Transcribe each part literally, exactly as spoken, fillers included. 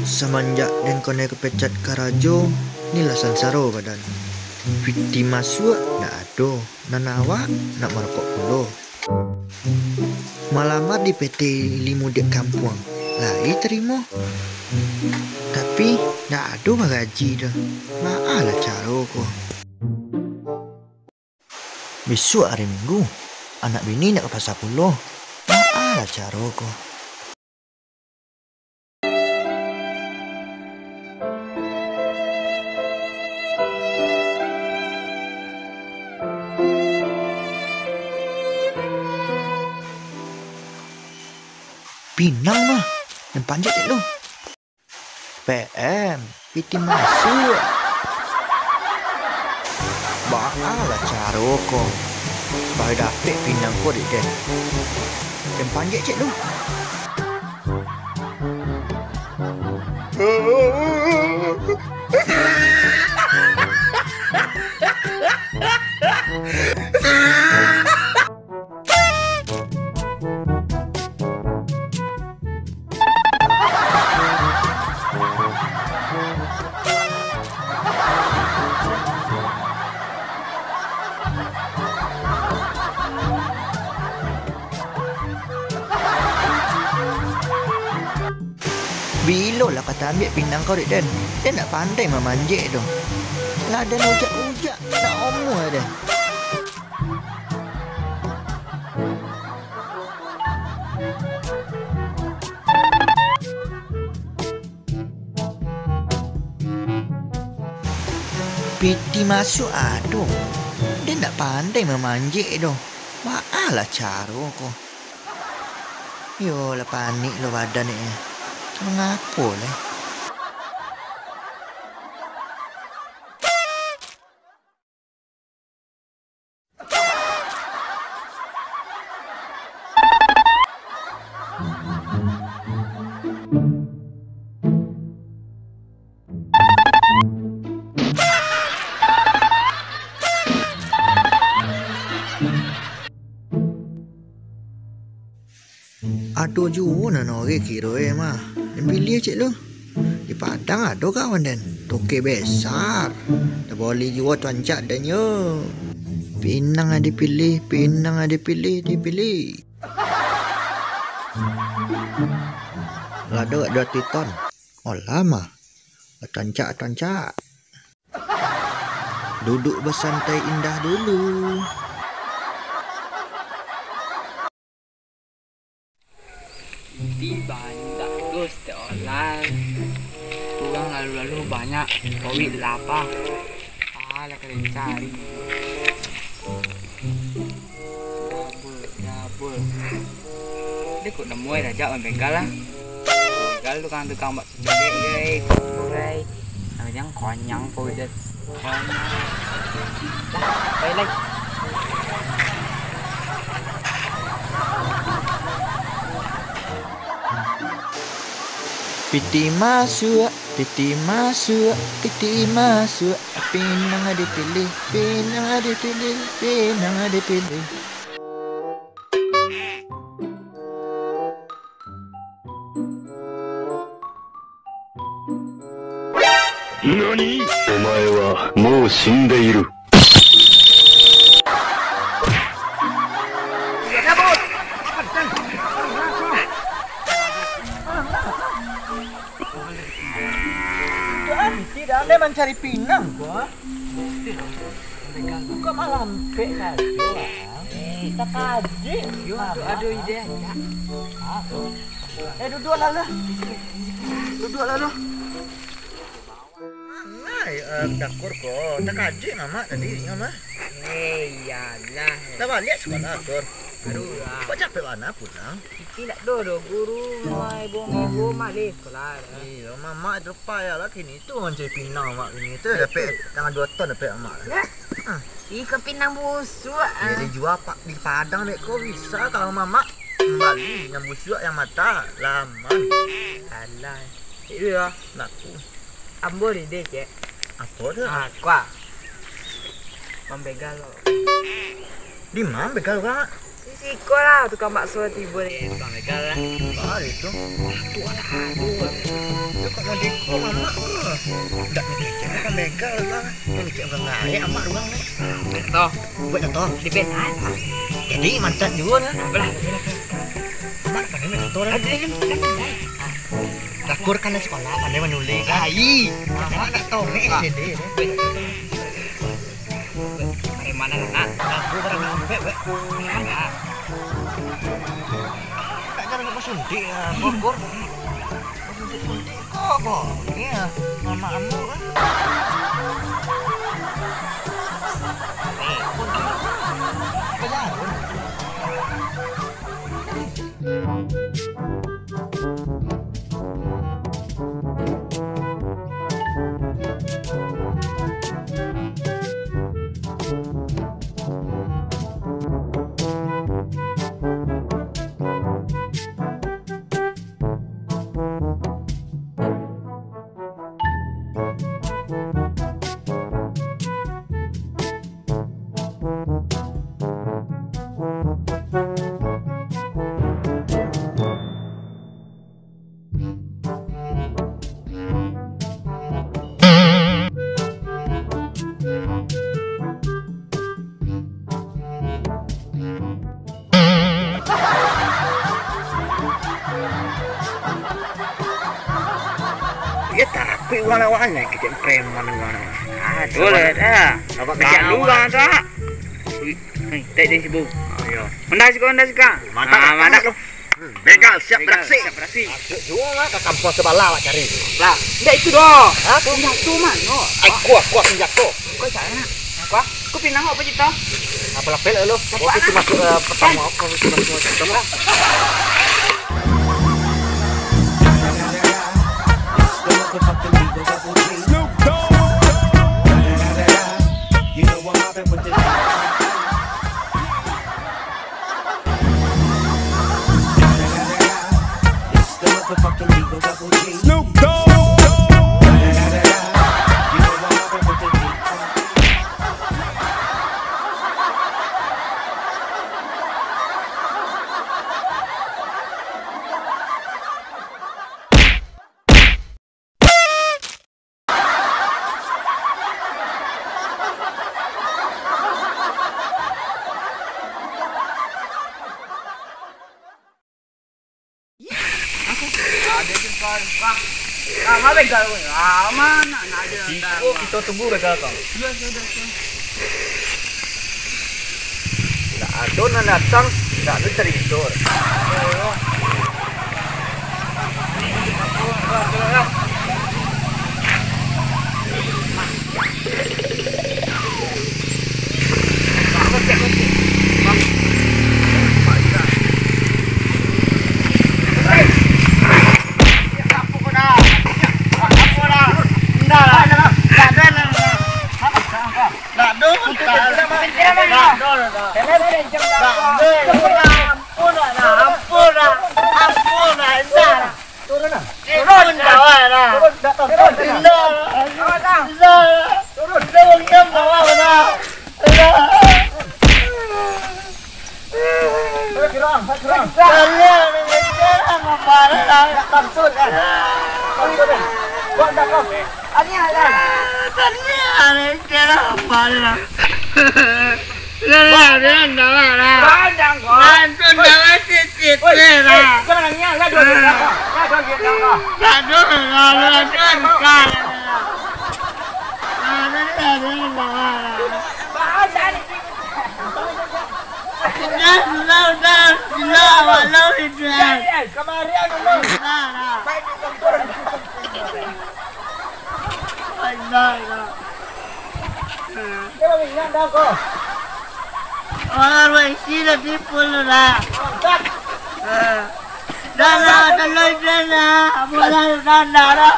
Samanjak den kanai kapecat karajo, ni lah sansaro badan. Piti masuak ndak ado, nan awak nak marokok pulo. Malamar di P T Ilmu dek kampuang, lai tarimo. Tapi, ndak ado bagaji doh. Baa lah caro ko? Bisuak ari Minggu, anak bini ndak ka pasa pulo. Baa lah caro ko? Pinang mah, nan panjek tu. P M, piti masuak. Baa lah caro ko, supayo dapek pinang ko dek den. Den panjek cek lu. Bilo lah ka taambiak pinang kau dek den? Den ndak pandai mamanjek doh. Lah den ujak-ujak, ndak omuah den. Piti masuak ado, den ndak pandai mamanjek doh. Baa lah caro ko? Yo lah panik lo badan ni. Mangapo leh? Ado juo nan oreh kiro e mah. Den pilih cek lu. Di Padang ado kawan den, toke besar. Tabali juo tuancak den yo. Pinang a dipilih, pinang a dipilih, dipilih. Lah ado duo titon. Olah mah. Tuancak, tuancak. Duduk basantai indah dulu. Di Bandar dos teolah. Urang lalu-lalu banyak, kowik lapah. Ah, lah kalincah hari. Gabul, gabul. Dia kok nemu eh, dajak main bengkal lah. Bengkal tukang-tukang bak Cedek, guys. Guys. Nah, jangan konyang kau je. Konyang. Dah, bye, like. Piti masuak, piti masuak, piti masuak. Pinang dipilih, pinang dipilih, pinang dipilih. Nani? Omae wa mou shindeiru. Tidak ada mancari pinang, gua. Buka malam pek saja lah. Eh, tak kaji. Yo, tu ada ide, Cak. Ah, tu. Eh, duduklah lah. Duduklah lu. Mana, eh, dapur ko? Tak kaji mamak tadi, mamak. Eh, iyalah. Dah balik sekolah, Tur. Aduh, ah. Kok capek bana pulang? Iti ndak do, do guru, mai bo-, mai bo mak di sekolah. Iyo, mamak tu payah lah kini tu mancari pinang mak kini tu. Dapek tangah duo ton dapek mamak. Ya? Ah. Iko pinang busuak, ah. Jadi jua pak di Padang dek ko bisa kalau mamak bali pinang busuak yang mata laman. Alah. Iyo, laku. Ambo di dek, cek. Apo tu? Ah, kuah. Mambegal lo. Di ma begal, Kak? Di siko lah, tukang bakso tibo deh. Tukang begal lah. Ah, itu. Aku ada ado. Yo, kok mau deko mamak ko? Ndak mikir makan begal lah. Mikir urang lain, amak urang ni. Beto. Buat contoh. Di benar. Jadi, mantan juga lah. Apalah. Amak pandai main contoh lah. Ada, ada, ada, ada. Lakur kan dari sekolah, pandai manyulik kan? Ai. Amak nak tahu ni S D deh. Dari mana nak? Lagu barang ampek, wek. Nak jalan ke Pasundik, ya, Bogor. Pasundik, Sundik, kok, kok? Iya, mama kamu kan? Eh, kok gitu? Apa jalan? Iyo, tapi urang lawan ni, kecek preman urang lawan. Ah, boleh dah. Awak kecek urang tu. Ui, ui, tak ada sibuk. Oh, iyo. Honda siko, Honda siko. Mantap, ah, mantap. Mantap. Hmm, begal, siap beraksi. Siap beraksi. Masuk juo lah ka kampuang sabalah awak cari. Lah, indak itu doh. Hah? Senjato mano? Ai, kuah, kuah senjato. Kau cari nak? Kuah? Kau pinang apa cito? Apa lapel lo? Apa? Waktu itu masuk, eh, pertama, waktu itu masuk pertama. Ado tu kau, Pak. Ah, ma begal kau? Ah, ma nak, nak ado. Iko kito tunggu begal kau. Sudah, sudah, sudah. Ndak ado nan datang, ndak ado cari kito. Ampun lah, ampun lah, ampun lah, indak lah. Turun lah. Turun, kawan lah. Turun, tak tahu. Turun, turun. Indak lah. Kawan lah. Indak lah. Turun. Turun, kawan lah. Indak. Turun, turun, turun. Tolong, tolong, kawan lah. Tak tahu, kan? Turun, turun. Buat tak kau? Tanya lah. Tolong, kawan lah. Lah, lah, lah, lah, lah. Panjang, kau. Lah, tu dah masih sikit, woi, lah. Woi, kau nak nanya, lah, dua duit dah, kau. Lah, dua duit dah, kau. Lah, dua duit dah, kau. Lah, dua duit dah, kau. Lah, dua duit dah, kau. Bahasa ni. Sudah, sudah, sudah. Sudah, walau itu, eh. Eh, eh, kemarin, dulu. Sudah, lah. Baik, ditonton. Sudah, lah. Dia baru ingat dah, kau. Orang baisi dah tipu lu dah. Dah lah, dah lah, dah lah. Apo lah, dah lah, dah lah.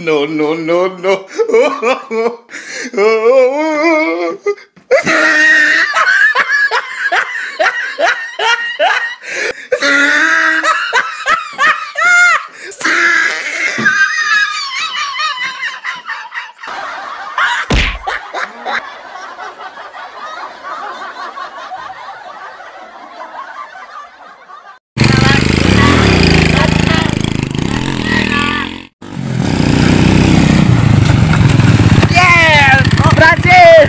No, no, no, no. Yes! Berhasil!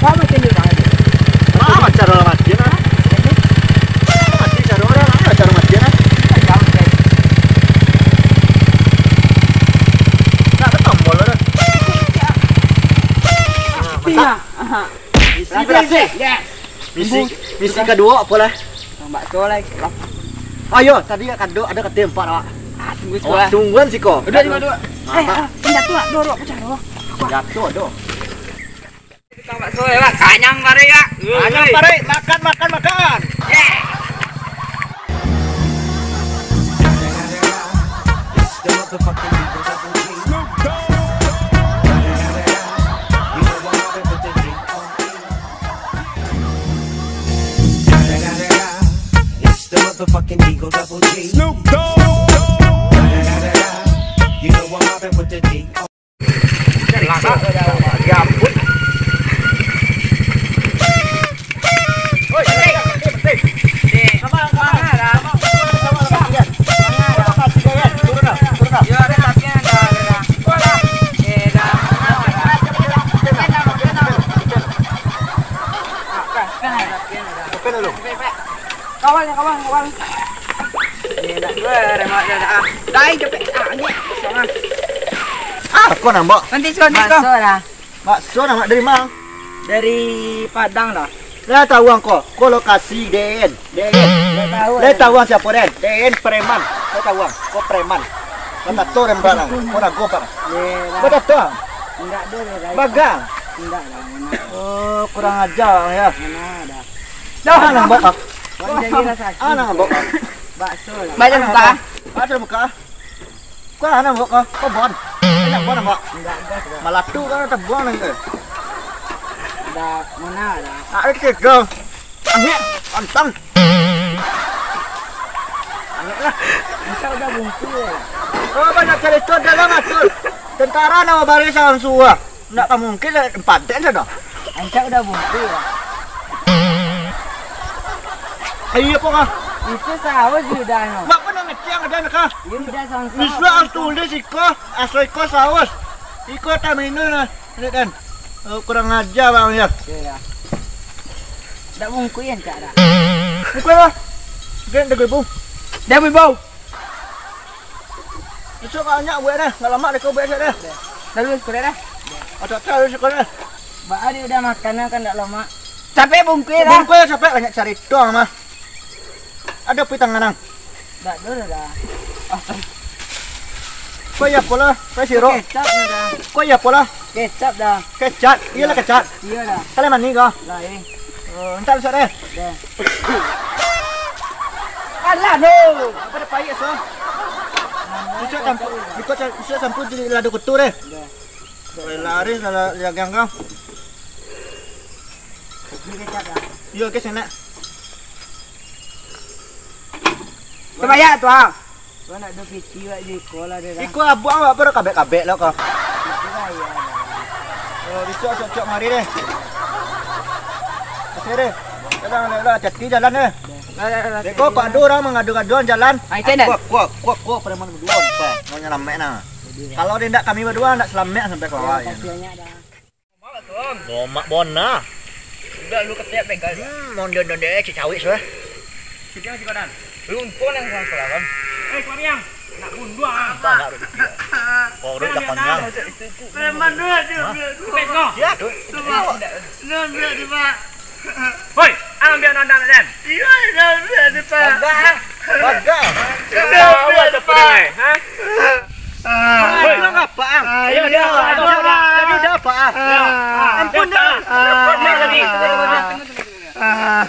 Kau macam ni, Bang. Ah, macam dalam hati, nah. Mati cara orang, ah, cara mati, nah. Nak ada tombol, ada. Ah, mantap. Misi berhasil. Yes. Misi, misi kaduo apo lah? Bakso lah. Ayo, tadi kat kado ado kato empat, awak. Ah, tunggu siko lah. Tungguan siko. Udah, dua, dua. Mantap. Eh, ah, pindah tu lah, dua, dua, pecah dua. Jatuh, aduh. Tukang bakso ya, Pak. Kanyang paruik, Pak. Kanyang paruik, makan, makan, makan. Yeah. It's the motherfucking Eagle Double G. Snoop Dogg. You know I'm mobbing with the D. Kawan, kawan, kawan. Eh, nak dua remak dah, dah. Dai, cepet. Ah, ni. Kosong, ah. Ah, kau nambah. Nanti suan, nanti kau. Masuk lah. Bakso nambah dari mana? Dari Padang lah. Lah tahu angko, ko lokasi den. Den. Lah tahu. Lah tahu siapa den? Den preman. Lah tahu angko preman. Lah tahu den barang. Ko nago pak. Lah tahu. Enggak ada lah. Bagang. Enggak lah, mana. Oh, kurang ajar ya. Mana ada. Dah, nang buat kau. Kau jadi rasa. Ah, nang buat kau. Bakso lah. Baca muka. Baca muka. Kau anak buat kau, kau bon. Enak bon, Pak. Enggak, enggak, enggak. Malah tu kan tebuang nang tu. Dah, mana dah? Ah, itu kau. Angin, antang. Angin lah. Bisa udah bungkul. Oh, banyak cerita dalam atur. Tentara nama baris Ansua. Ndak ka mungkin lah, empat den sadoh. Ancak udah bungkuk lah. Ayo, apo kah? Itu saus di udahnyo. Mak pun nak ngecek ada nak kah? Iyo, udah saus. Misal ang tulis iko, aso iko saus. Iko tak minum lah. Lihat kan? Oh, kurang ajar bang ya. Iyo, ya. Ndak bungkuk ya, Ancak dah. Bungkuk lah. Mungkin ada ibu. Dia ibu. Besok kau banyak buat dah. Ndak lamak deh kau buat esok dah. Lalu sekolah dah. Atau tak lalu sekolah. Baa dia udah makan kan ndak lamak. Capek bungkui lah. Bungkui capek banyak cari doang mah. Ada pi tangan ang. Ndak ada dah. Kau iya pola, kau siro. Kecap dah. Kau iya pola. Kecap dah. Kecap, iyalah kecap. Iya dah. Kalian mani kau. Lah eh. Oh, entar besok deh. Dah. Alah no. Apa dah payah so? Besok campur, besok campur jadi lado ketu deh. Dah. Lari salah jagang kau. Ini kecap dah. Yo ke sana. Terbanyak tu ah. Kau nak do piti wak di iko lah dia dah. Iko abuang wak baru kabek-kabek lah kau. Itu lah iya. Oh, besok cocok mari deh. Kasih deh. Kadang lah hati-hati jalan deh. Dah, dah, dah, dah. Beko kok ada orang mengadu-ngaduan jalan. Ai, cendek. Kuat, kuat, kuat, kuat preman berdua apa? Mau nyelamat nah. Kalau dia ndak kami berdua ndak selamat sampai ke bawah. Kasih banyak dah. Lomak bona. Udah lu ketiak pegal. Hmm, mondon-mondon deh, cik cawik sudah. Kita masih padan. Lu untung yang kurang sekolah kan. Eh, Koreang. Bunduang. Banyak duit dia. Kok duit dah panjang. Preman dua dia, ambil dua. Pes kau. Ya, duit. Coba. Nah, ambil dua, Pak. Hoi, ambiak anak-anak den. Iyo, dah ambiak ni, Pak. Bagal. Bagal. Dah ambiak ni, Pak. Ha? Ah. Hoi, bilang apa, Ang? Ah, iyo, dah, dah, dah, dah. Tadi dah apa, Ang? Ah. Ampun dah. Ah. Ampun dah tadi. Ah. Tunggu lah. Ah.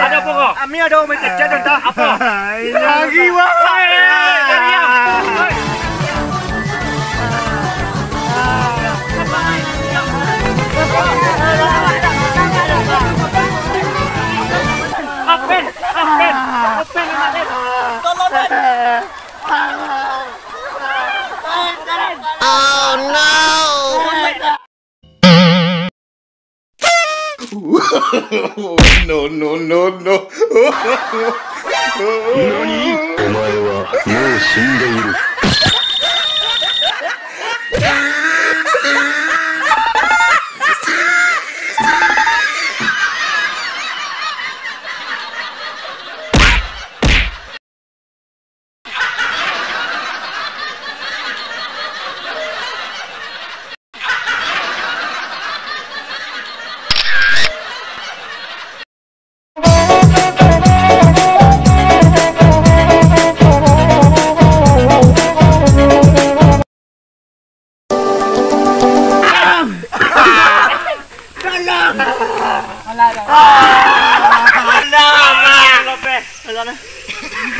Ada apa kau? Ami ada orang main caca, dah. Apa? Lagi, wah. Hoi, hoi, hoi, lari, Ang. Hoi. Apen, apen, apen, apen. Oh no! No, no, no, no. 何？お前はもう死んでいる。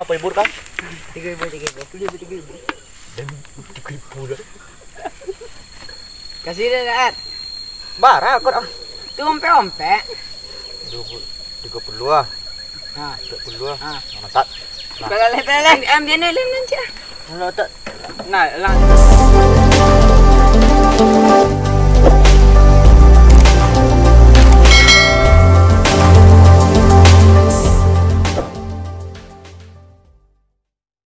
Apa ibu kan? Tiga ribu, tiga ribu. Tiga ribu, tiga ribu. Dan tiga ribu dah. Kasih dia, Dad. Bara kau, ah. Tu ompek-ompek. Dua puluh, tiga puluh ah. Ha. Tiga puluh ah. Ha. Mantap. Nah. Belalah, belalah. Am-, ambil ni, Len, Len, cik. Nah, tak. Nah, lang.